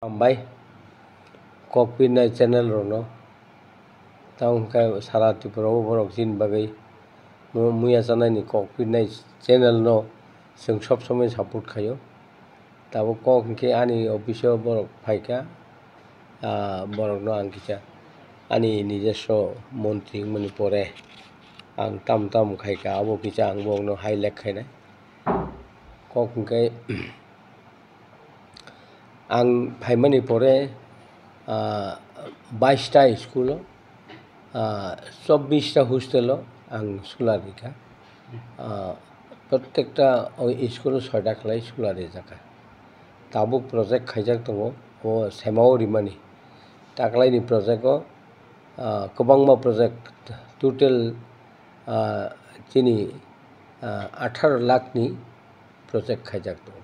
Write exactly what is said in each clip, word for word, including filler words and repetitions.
Hambai kok pirnai channel rokno. Tamo hwnkhe sara Tripura o borok chini bagwi mu-, muya chanani kok pirnai channel no chwng sob somoi support khaio. Tabuk kok hwnkhe ani office o borok phaikha, ah, borokno ang kisa ani nijoswo montri wngmani pore ang tam tam khaikha, abo kisa ang borokno highlight khainai. Kok hwnkhe ang phaimani pore, ah, baista school o, ah, chobbish ta hostel o ang sular rikha. Ah, prottekta o school o soita khlai sular rijakha. Tabuk project khaijak tongo, o semao rimani. Taklaini project o, ah, kwbangma project, total, ah, chini, ah, atharo lakh ni project khaijak tongo.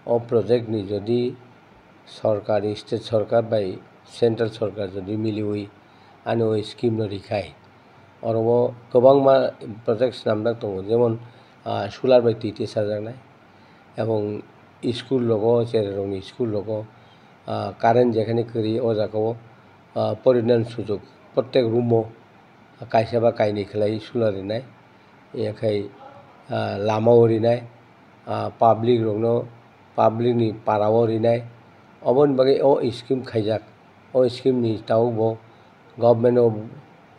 O project ni jodi sorkar, state sorkar bai central sorkar jodi miliwi ani o scheme no rikhai, oro o kwbangma project swnamjak tongo, jemon, ah, solar bai twi tisajaknai, ebong school rogo, cherai rokni school rogo, ah, current jekhani kwrwi o jaga o, ah, porinan sujuk prottek room o kaisa ba kainwi khlai solar rinai, yakhai, ah, lama o rinai, ah, public rokno, public ni para o rinai, oboni bagwi o scheme khaijak. O scheme ni tabuk bo Government of,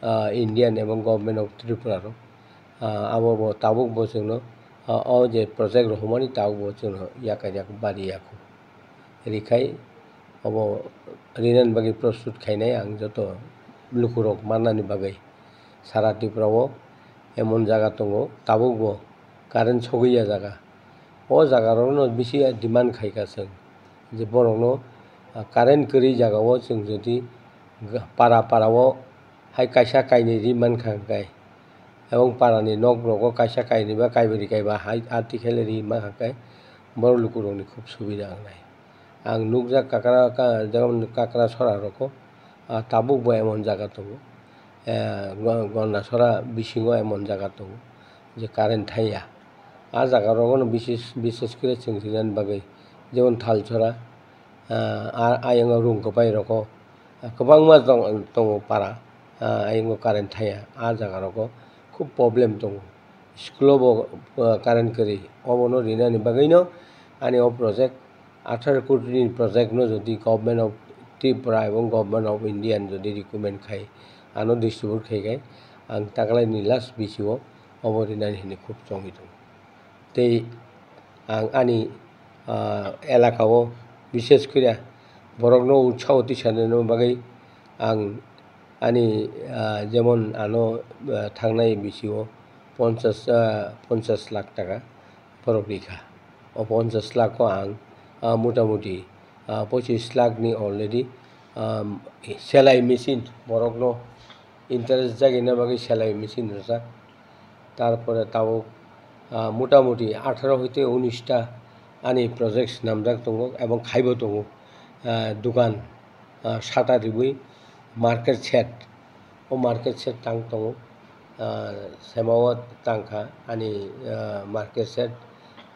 ah, Indian ebong Government of Tripura rok, ah, abo bo tabuk bo chwngno, ah, o je project rohormani tabuk bo chwngno yakajak bari yakho. Rikhai obo rinani bagwi prostut khainai ang joto lukurok mannani bagwi. Sara Tripura o emon jaga tongo, tabuk bo current sogwi ya jaga. O jaga rokno bisi demand khaikha chwng, je borokno, ah, current kwrwi jaga o chwng jodi para para o hai kaisa kainwi ri mankha hwnkhe, ebong para ni nok rogo kaisa kainwi ba kaibri kaiba hai ati khe ri mankha hwnkhe borok lukurokni khub subida wngnai. Ang nukjak Kakra, ka-, jemon Kakra sora rogo, ah, tabuk bo emon jaga tongo. Eh, Go-, Gondasora bisingo emon jaga tongo, je current thaiya. Ah jaga rogono bises, bises kore chwng rinani bagwi, jemon Thalsora, ah, a-, ayang o Rungkwbai rogo, ah, kwbangma tong-, tongo para, ah, ayang o current thaiya. Ah jaga rogo khub problem tongo. School o bo, ah, current kwrwi, obono rinani bagwino ani o project atharo koti ni project no jodi Government of Tripura ebong Government of India ni jodi recommend khai, ano distribute khai khai, ang taklai ni last bisio obo rinani hinwi khub chongwi tongo. Tei ang ani, ah, elaka o bishes kore borokno utsaho tisanani bagwi ang ani, ah, jemon ano, ah, thangnai bisio ponchash, ah, ponchash lakh taka borok rikha. O ponchash lakh o ang, ah, motamuti, ah, pochis lakh ni already, ah, selai machine borokno interest jagina bagwi selai machine rwjak. Tarpore tabuk, ah, motamuti atharo hoite unis ta ani project swnamjak tongo ebong khaibo tongo, ah, dukan, ah, sata ribwi market shed. O market shed tang tongo, ah, sema o tangkha ani, ah, market shed,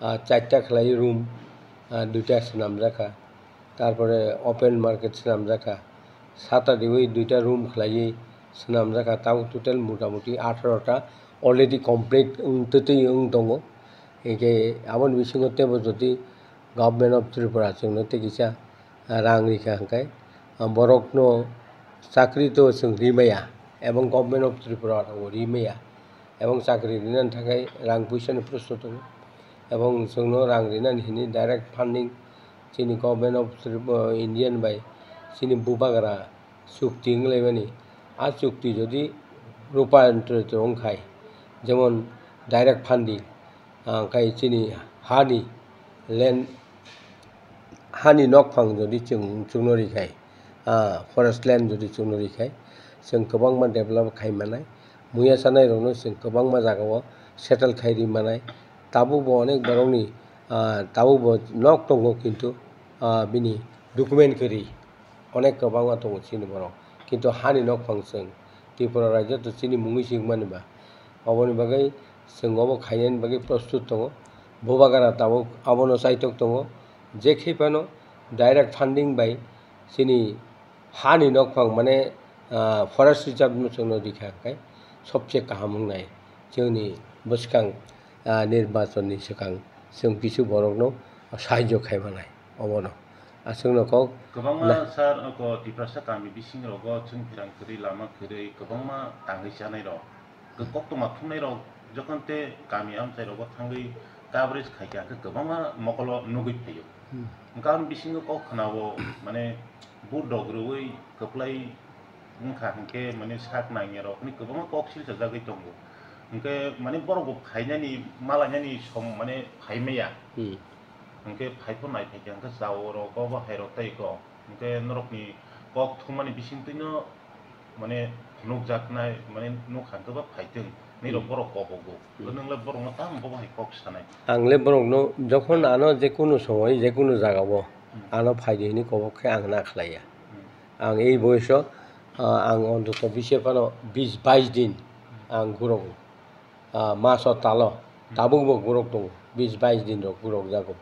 ah, charta khlai room, ah, duita swnamjakha, tarpore open market swnamjakha, sata ribwi duita room khlaiwi swnamjakha, tabuk total motamuti atharo ta already complete wng twtwi wng tongo. Hinkhe aboni bisingo teibo jodi Government of Tripura chwngno tei kisa rang rikha hwnkhe, borokno chakri to chwng rimaya, ebong Government of Tripura rokbo rimaya, ebong chakri rinani thangkhe rang puisani proshno tongo, ebong chwngno rang rinani hwnwi direct funding chini Government of Tripura, Indian bai chini bubagra chukti wnglaimani, a chukti jodi rupayantrito wngkhai, jemon direct funding, ah, khai chini hani land, hani nokphang jodi chwng, chwngno rikhai, ah, forest land jodi chwngno rikhai, chwng kwbangma develop khai manai, muya chanai rokno chwng kwbangma jagao settle khai ri manai, tabukbo onek borokni, ah, tabukbo nok tongo kintu, ah, bini document kwrwi. Onek kwbangma tongo chini borok, kintu hani nokphang chwng Tripura rajyo to chini mungwi se wngmani ba, oboni bagwi chwng obo khainani bagwi prostut tongo. Bubagra tabuk abono chaitok tongo, je khe phano direct funding bai chini hani nokphang mane, ah, forest reserve no chwngno rikha hwnkhe sobse kaham wngnai. Chini bwskang, ah, nirbachon ni swkang chwng kisu borokno sahajyo khai manai obono. Aswkno kok Kwbangma na- sir, oko Tiprasa kami bising rogo chwng phirang kwrwi, lama kwrwi, kwbangma tangwi chanai rok. Koktwma thumnai rok jokhon te kami amchai rogo thangwi coverage khai kha, hwnkhe kwbangma mokolo nugwi phaio. Hmm. Hwnkhe ang bisingo kok khwnao, mane, vote rok rwui kwplai wngkha hwnkhe, mane, sak nangya rok hwnwi kwbangma kok silchajagwi tongo. Hwnkhe, mane, borok bo phainani, malainani som, mane, phaimaya. Hmm. Hwnkhe, phaipho naiphai kha, hwnkhe, chao rok, bo hai rok tei kok. Hwnkhe, norokni kok thumani bisingtwino mane phunukjaknai, mane nukha hwnkhe ba phaitwng, nini rok Hmm. borok kobogo. Hmm. Bo nwng le borokno tamo bo hai kok sanai. Ang le borokno jokhon ano je kunu somoy, je kunu jagao Hmm. ano phai di hwnwi kobok khe ang na khlaiya. Hmm. Ang ei boyoso, ah, ang ontoto bise phano bis bais din ang gurogo. Ah, maso talo, Hmm. tabuk bo gurok tongo, bis bais din rok gurok jago.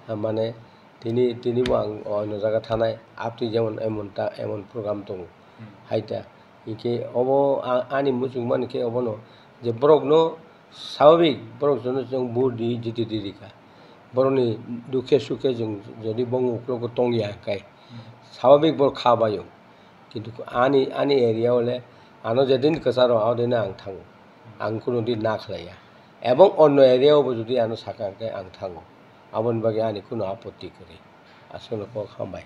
Ah, mane tini, tini bo ang ono jaga thanai, apni jemon emon ta, emon program tongo. Hmm. Hai ta, hinkhe obo a-, ani muchung mani khe obono je borokno swababik borok jono chwng vote di jiti di rikha. Borokni dukhe sukhe chwng jodi bongni uklogo tongya hwnkhe Hmm. swababik borok kha baio. Kintu ani, ani area o le ano jedin kwcharo, o din ang thango. Ang kunu din na khlaiya. Ebong onno area o bo jodi ano saka hwnkhe ang thango. Aboni bagwi ani kunu apotti kwrwi. Aswkno kok hambai.